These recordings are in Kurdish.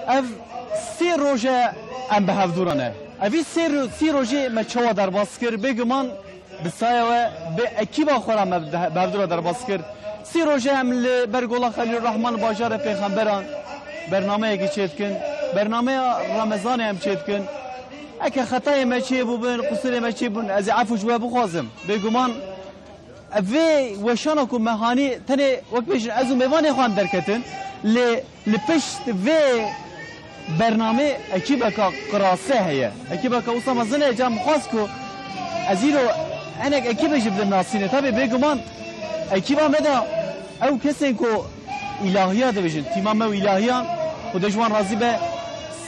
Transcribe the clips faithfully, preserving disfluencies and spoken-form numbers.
Ev sê roje em bi hevdû re ne. Evî sê ro-, sî rojê me çawa derbas kir? Bêguman bi saya we bi ekîba xwe re me bi de-, bi hevdû re derbas kir. Sî roje em li ber Gola Xelîlurrehman bajarê pêxemberan bernameyekî çêdikin. Bernameya Remezanê em çêdikin. Eke xetayê me çêbûbin, qusirê me çêbûn, ez ê efû ji we bixwazim. Bêguman Ev vê weşana ku me hanî tenê wek bêjin ez û mêvanê xwe em derketin, lê li pişt vê bernamê ekîbeka qirase heye. Ekîbeka wisa mezin heye, ca min xwest ku ez îro hinek ekîbê jî bidim nasînê. Tabî bêguman ekîba me de ew kesên ku îlahiya dibêjin, tîma me û îlahiyan, Xwedê ji wan razî be,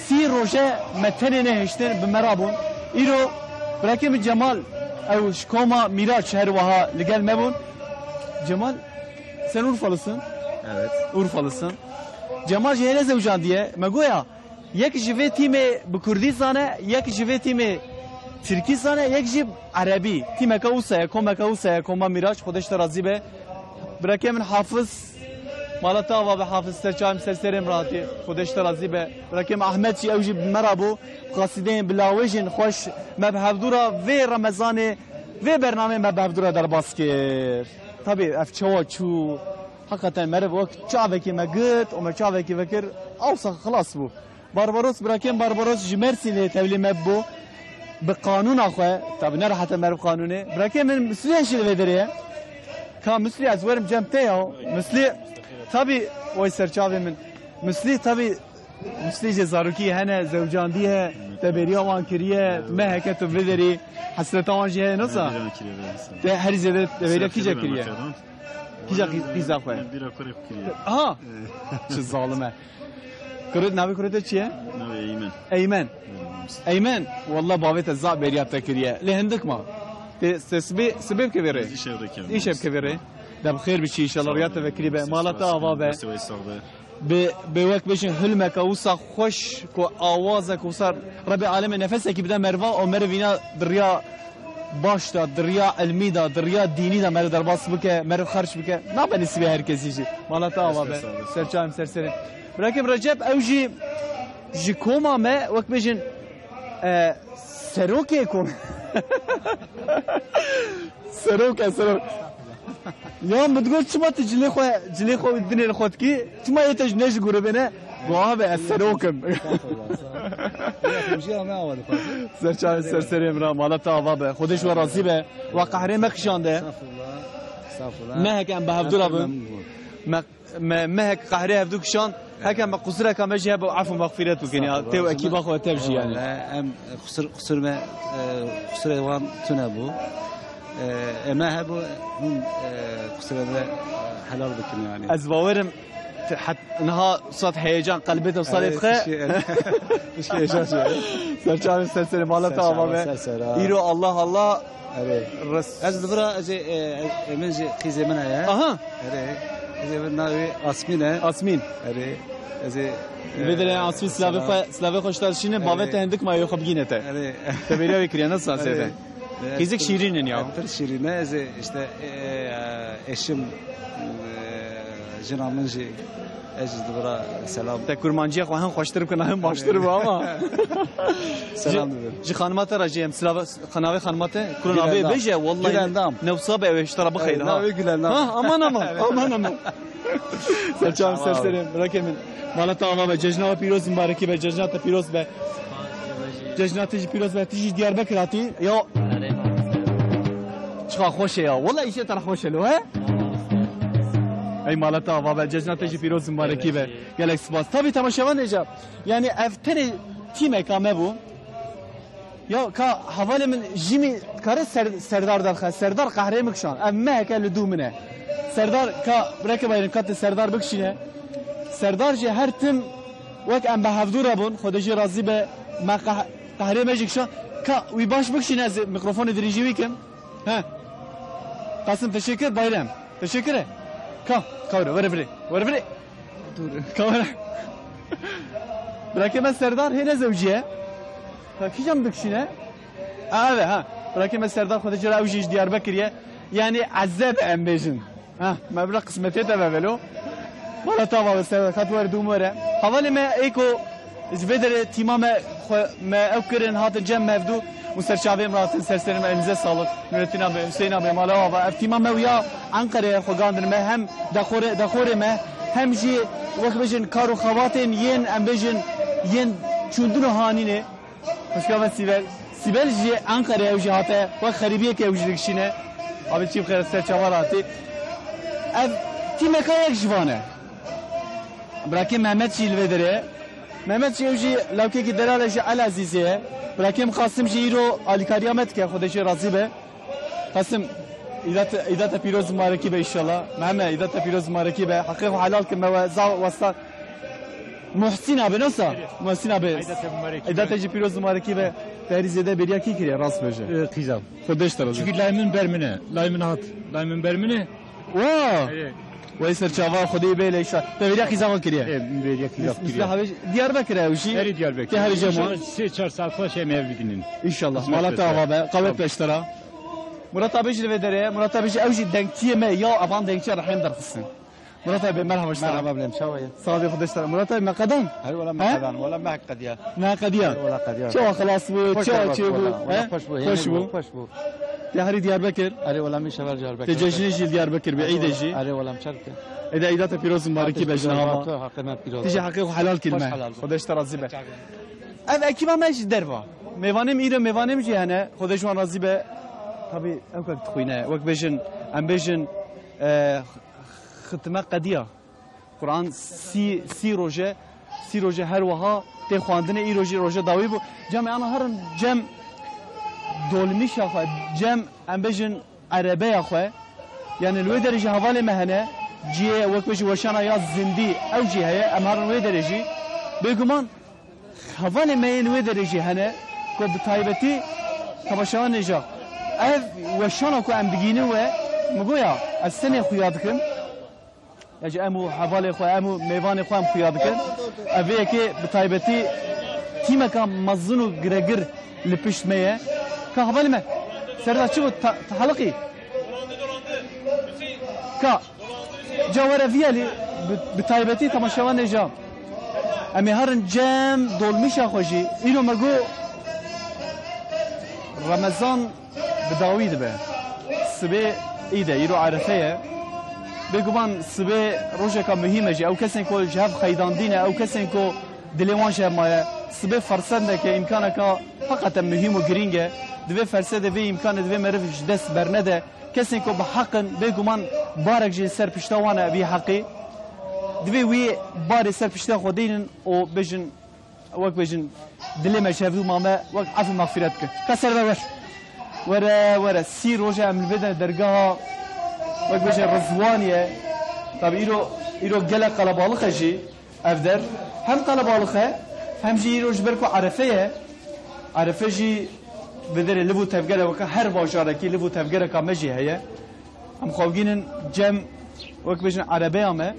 sî roje me tenê nehiştin, bi me re bûn. Îro birakê min Cemal, ew ji koma Mîraç her wiha li gel me bûn. Cemal, sen Urfalısın? Evet. Urfalısın. Cemal jî hêne zewcandiye. Me goya, yek ji vê tîmê bi kurdî zane, yek ji vê tîmê tirkî zane, yek jî erebî. Tîmeke wisa ye, komeke wisa ye, koma Mîraç, Xwedê ji te razî be. Birakê min Hafiz, mala te ava be Hafiz, ser çavê min ser serê min re hatî. Xwedê ji te razî be. Birakê min Ahmet jî, ew jî bi me re bû. Bi qasideyên bi lawêjên xweş me bi hevdû re vê Remezanê, vê bernameyê me bi hevdû re derbas kir. Tabî ev çawa çû, heqeten meriv wek çavekî me girt û me çavekî vekir, awsa xilas bû. Barbaros, birakê min Barbaros ji Mersînê tevlî me bû. Bi qanûna xwe, tabî ne rehet e meriv qanûnê. Birakê min Mislî hişî li vê derê ye. Ka Mislî, ez werim cem te ya. Mislî, tabî, oy ser çavê min. Mislî, tabî, Mislî jê zarokî hene, zewcandiye, te bêriya wan kiriye, meheke tu vê derê. Hesreta wan jî heye, nasa? Bêriya kiriye, bêriya. Te herî zêde te bêriya kîje kiriye? Kîja qî-, qîza xwe? Bira kurê xwe kiriye. Aha! Çi zalim e. Kurê, navê kurê te çi ye? Navê Eymen. Eymen. Eymen. Eymen, wallah bavê te zaf bêriya te kiriye. Lê hindik ma. Te, te sibê, sibê bike vê rê. Îşev re kevin. Îşev bike vê rê. De bi xêr biçî, inşallah riya te vekirî be. Mala te ava be. Destê we sax be. Bi, bi wek bêjin hilmeke wisa xweş ku awazek wisa Rebê Alemê nefesekî bide meriva û meriv îna di riya baş de, di riya ilmî de, di riya dînî de meriv derbas bike, meriv xerç bike. Nabe nesîbê her kesî jî. Mala te ava be. Ser çavê min ser serê. Birakê min Recep, ew jî ji koma me, wek bêjin, e, serokê kom. Serok e, serok. Ya min digot, çima tu cilê xwe, cilê xwe û dinê li xwe dikî? Çima yê te ji ne ji grûbê ne? Got, abi, ez serok im. Estağfurullah, sağ ol. Ya, xemjiya me ava dixwaze. Ser çavê ser serê min re, mala te ava be. Xwedê ji we razî be. We qehrê me kişande. Estağfurullah, estağfurullah. Mehek em bi hevdû re bin. Estağfurullah. Me, me, mehek qehrê hevdû kişand. Heke me qusireka me jî hebe, efû mexfîret bikin ya. Estağfurullah. Tê û ekîba xwe tev jî yani. Eyvallah. Em qusir, qusir me, e, qusirê wan tune bû. E, e, me hebû, hûn, e, qusirê me helal bikin yani. Ez bawerim, te-, het-, niha sat heyecan qelbê te salê dixe. Pişkê, pişkê heyecan şey. Ser çavê ser serê, mala te ava be. Ser çavê ser serê. Îro Allah Allah. Erê. Res- Ez li vira, ez ê, e, e, min jî qîzê min heye. Aha. Erê. Qîzê min navê Asmîn e. Asmîn. Erê. Ez ê, e, vê derê Asmîn, silavê xwe, silavê xwe ji te dişîne, bavê te hindik maye xwe bigîne te. Erê. Te bêriya wê kiriye, nasıl sê te? Erê. Qîzik şîrîn in ya. Pir şîrîn e, ez ê işte, e, e, eşim, e, jina min jî, ez jî li vira selam. Te kurmanciya xwe hin xweştir bikina, hin baştir bû ama. Selam dibim. Ji xanima te re jî em silava, navê xanima te? Kuro navê bêje, wallahi. Gülendam. Newsa be, ew ê ji te re bixeyde, ha. Navê Gülendam. Ha, aman, aman, aman, aman. Ser çavê ser serê, birakê min. Mala te ava be, cejna we pîroz, mibarekî be, cejna te pîroz be. Cejna te jî pîroz be, tu jî Diyarbekir hatî. Ya. Çiqa xweş e ya. Wala îşê te re xweş e lo, he? Ey mala te ava be, cejna te jî pîroz, mibarekî be. Gelek spas. Tabî temaşevan dêja. Yani ev tenê tîmeka me bû. Ya ka hevalê min jî mî dikare ser-, Serdar derxe. Serdar qehrê min kişand. Ev meheke li dû min e. Serdar ka bireke bayrin ka te Serdar bikişîne. Serdar jî her tim wek em bi hevdû re bûn. Xwedê jî razî be, me qeh-, qehrê me jî kişand. Ka wî baş bikişîne, ez mikrofonê dirêjî wî kim. He. Qasim, teşekkür, Bayrem. Teşekkür e. Ka, ka were, were virê. Were virê. Dur. Kamera. Birakê me Serdar hê ne zewciye. Ha, kîjan dikişîne? Ha, evet, ha. Birakê me Serdar, Xwedê cara ew jî ji Diyarbekir ye. Yani ezeb em bêjin. Ha, me bira qismetê te ve velo. Mala te ava be Serdar, kat were dûm were. Hevalê me êko Ji vê derê tîma me xwe, me ew kirin, hatin cem me hevdû û ser çavê me hatin, ser serê me, elinize sağlık. Nurettin abi, Hüseyin abi, mala ava. Ev tîma me wiya Enqereyê xwe gandin me, hem dexorê, dexorê me, hem jî wek bêjin kar û xebatên yên, em bêjin, yên çûndin û hanînê. Xwişka me Sîbel. Sîbel jî Enqereyê, ew jî hate, wek xerîbiyeke ew jî dikişîne. Abi çî bixêr, ser çava hatî. Ev tîmeka yek ji van e. Birakê Mehmet jî li vê derê ye. Mehmet jî, ew jî lawkekî delal e, ji Elazîzê ye. Birakê min Qasim jî îro alîkariya me dike, Xwedê jê razî be. Qasim, îda te, îda te pîroz û mibarekî be înşallah. Mehmet, îda te pîroz û mibarekî be. Heqê xwe helal kir, me we za westa. Muhsin abi, nasıl? Muhsin abi. Îda te mibarekî be. Îda te jî pîroz û mibarekî be. Te herî zêde bêriya kî kiriye, rast bêje? Ee, qîza. Xwedê ji te razî. Çünkü lay min ber min e. Lay min hat. Lay min ber min e. Wa! Erê. Wey ser çava, Xwedê bê leyşa. Te bêriya qîza xwe kiriye? Ê, bêriya qîza xwe kiriye. Misli, misli habê Diyarbekir e ew jî. Herî Diyarbekir. Te herî cem. Înşallah sê çar saet xwe şey me ev bidînin. Înşallah. Mala te ava be. Qawet peştera. Murat abi jî li vê derê ye. Murat abi jî, ew jî denkçiyê me ya, evan denkçiya rehên derxisin. Murat abi, merhaba ji te re. Merhaba bilem, çawa ye? Sağ ol, Xwedê ji te re. Murat abi, me qedan? Her wela me qedan, wela me qediya. Me qediya. Her wela qediya. Çawa xilas bû, çawa çêbû? Wela xweş bû, xweş bû. Xweş bû. Te herî Diyarbekir? Erê wela min şever Diyarbekir. Te cejnê jî Diyarbekir be, îdê jî. Erê wela min çer bike. Êdî îda te pîroz û mibarekî be jina ma. Heqê me pîroz. Te jî heqê xwe helal kir me. Xwedê ji te razî be. Ev ekîba me ji derva. Mêvanê min îro, mêvanê min jî hene. Xwedê ji wan razî be. Tabî ew kek dixwîne. Wek bêjin, em bêjin, e, Xitime qediya. Quran sî, sî roje, sî roje her wiha tê xwendinê, îro jî roje dawî bû. Cem, ana herin cem dolmîşa xwe, cem, em bêjin, erebeya xwe. Yani li wê derê jî hevalê me hene, cihê wek bêjî weşana ya zindî ew jî heye, em herin wê derê jî. Bêguman hevalê me yên wê derê jî hene ku bi taybetî temaşevanê ja ev weşana ku em digînin we, min goya ez tenê xuya dikim. Ya ji em û hevalê xwe, em û mêvanê xwe em xuya dikin. Ev vê yekê bi taybetî tîmeka mezin û giregir li pişt me ye. Ka hevalê me, Serdar çi bû? Te, te heliqî? Ka, ca were viyelî, bi, bi taybetî temaşevanê ja. Em ê herin cem dolmîşa xwe jî. Îro me got, Remezan bi dawî dibe. Sibê îd e, îro Erefe ye. Bêguman sibê rojeka muhîm e jî. Ew kesên ku ji hev xeydandî ne, ew kesên ku dilê wan ji hev maye. Sibê fersedeke, îmkaneka heqeten muhîm û girîng e. Di vê fersedê, vê îmkanê divê meriv ji dest bernede. Kesên ku bi heq in, bêguman barek jî ser pişta wan e, vî heqî. Divê wî barê ser pişta xwe deynin û bêjin, wek bêjin, dilê me ji hevdû mame, wek efû mexfîret bike. Ka ser ve wer. Were, were, sî roje em li vê de dergeha, wek bêjin, Rizwanî ye. Tabî îro, îro gelek qelebalix e jî ev der. Hem qelebalix e, hem jî îro ji ber ku Erefe ye. Erefe jî vê derê liv û tevgere, weke her bajarekî liv û tevgereka me jî heye. Em xwebgînin cem, wek bêjin, erebeya me.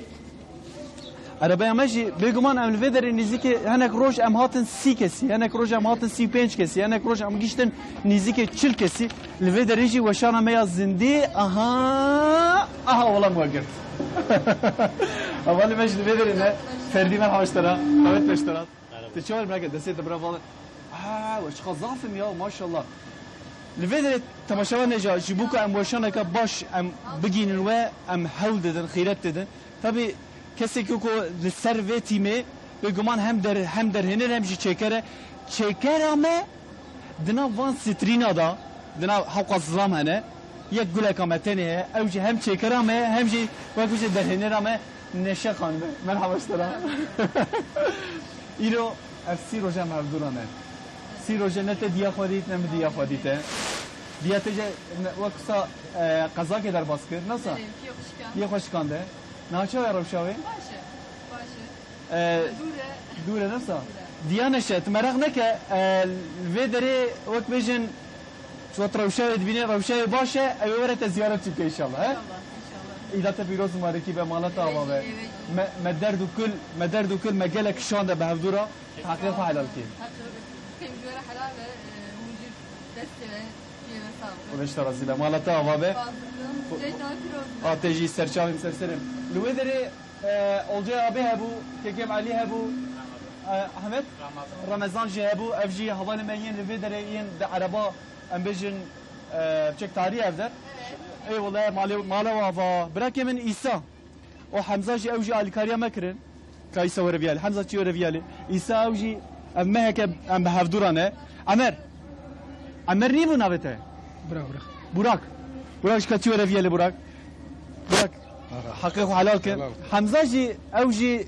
Erebeya me jî, bêguman em li vê derê nîzikê, hinek roj em hatin sî kesî, hinek roj em hatin sî û pênc kesî, hinek roj em giştin nîzikê çil kesî. Li vê derê jî weşana me ya zindî, aha, aha, wela me girt. Hevalê me jî li vê derê ne, Ferdî, merhaba ji te re, qewet be ji te re. Tu çawa, birake, destê te bira vala. Ha, we çiqa zaf im ya, maşallah. Li vê derê temaşevanê ja, ji bo ku em weşaneke baş em bigînin we, em hewl didin, xîret didin. Tabî kesekî ku li ser vê tîmê, bêguman hem der, hem derhêner hem jî çêker e. Çêkera me di nav van strîna de, di nav hewqa zilam hene. Yek guleka me tenê heye. Ew jî hem çêkera me ye, hem jî wek bêje derhênera me, Neşe Xanime. Merhaba ji te re. Îro ev sî roje em hevdû re ne. Sî roje ne te diya xwe dît, ne min diya xwe dîte. Diya te jî ne, wek wisa, e, qezakê derbas kir, nasa? Erê, kî xwe şikand. Kî xwe şikande. Niha çawa ye rewşa wê? Baş e. Baş e. E, dûr e. Dûr e, nasa? Dûr e. Diya Neşe, tu meraq neke, e, li vê derê wek bêjin, ji wet rewşa wê dibîne, rewşa wê baş e, ew ê were te ziyaret çi bike înşallah, he? Înşallah, înşallah. Îda te pîroz û mibarekî be, mala te ava be. Êvê jî, êvê jî. Me, me derd û kul, me derd û kul, me gelek kişande bi hevdû re. Heqê xwe helal kê. Heqê xwe, kêm ji we re helal be, e, hûn jî destê ve, piyê ve sağ olun. Xwedê ji te razî be, mala te ava be. Fazlım, ceyda pîroz be. A te jî ser çavên ser serê. Li wê derê, e, Olcay abi hebû, Kekem Elî hebû. E, Ahmet, Ramazan jî hebû, ev jî hevalê me yên li vê derê yên di ereba, em bêjin, e, biçek tarî ev der. Ê wele, male, male wa va. Birakê min Îsa û Hemza jî, ew jî alîkariya me kirin. Ka Îsa were viyalê. Hemza çi were viyalê? Îsa ew jî, ev meheke em bi hevdû re ne. Emer. Emer nîbû navê te? Burak, Burak. Burak. Burak ji ka çi were viyalê Burak? Burak. Heqê xwe helal kin. Helal. Hemza jî, ew jî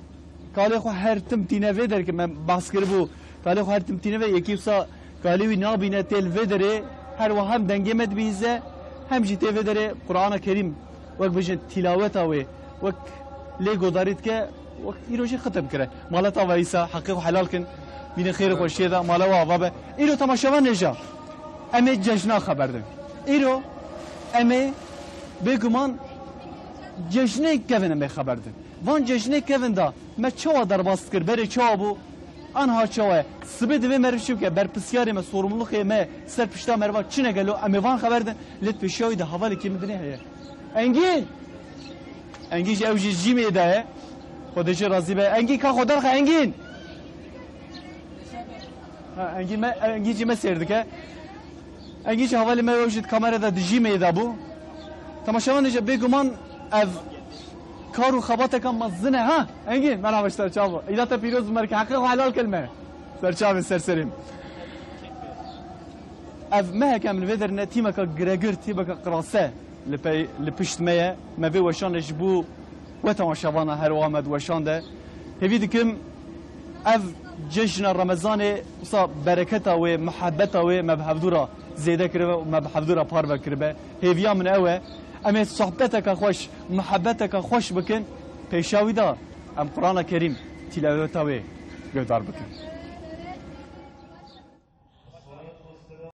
kalê xwe her tim tîne vê derê ke me behs kiribû. Kalê xwe her tim tîne vê, yekî wisa kalê wî nabîne tê li vê derê, her wiha hem dengê me dibihîze, hem jî tê vê derê Qur'ana Kerîm wek bijin tîlaweta wê, wek lê godarî dike, wek îro jî xitim kire. Mala te ava Îsa, heqê xwe helal kin, bînin xêr û xweşiyê de, mala we ava be. Îro temaşevan hêja, em ê cejna xeber din. Îro em ê bêguman cejnê kevin em ê xeber din. Van cejnê kevin de me çawa derbas dikir, berê çawa bû, anha çawa ye? Sibê divê meriv çi bike? Berpirsiyarê me, sorumlulukê me ser pişta meriva çi ne gelo? Em ê van xeber din, lê di pêşiya wî de hevalekî min dinê heye. Engîn! Engîn jî, ew jî jîmê de ye. Xwedê jê razî be. Engîn, ka xwe derxe, Engîn! Ha, Engîn me, Engîn jî me sêr dike. Engîn jî hevalê me, ew jî di kamera de di jîmê de bû. Temaşevanê jî bêguman ev kar û xebateke mezin e, ha? Engîn, merhaba ji te, çawa? Îda te pîroz bi me rike, heqê xwe helal kir me. Ser çavê, ser serê. Ev meheke em li vê derine tîmeke giregir, tîmeke qirase li pey, li pişt me ye. Me vê weşane ji bo we temaşevana her wiha me diweşande. Hêvî dikim ev cejna Remezanê wisa bereketa wê, muhebeta wê me bi hevdû re zêde kiribe û me bi hevdû re parve kiribe. Hêviya min ew e. Em ê sohbeteke xweş, muhebeteke xweş bikin. Pêşa wî de em Qur'ana Kerîm tîlaweta wê guhdar bikin.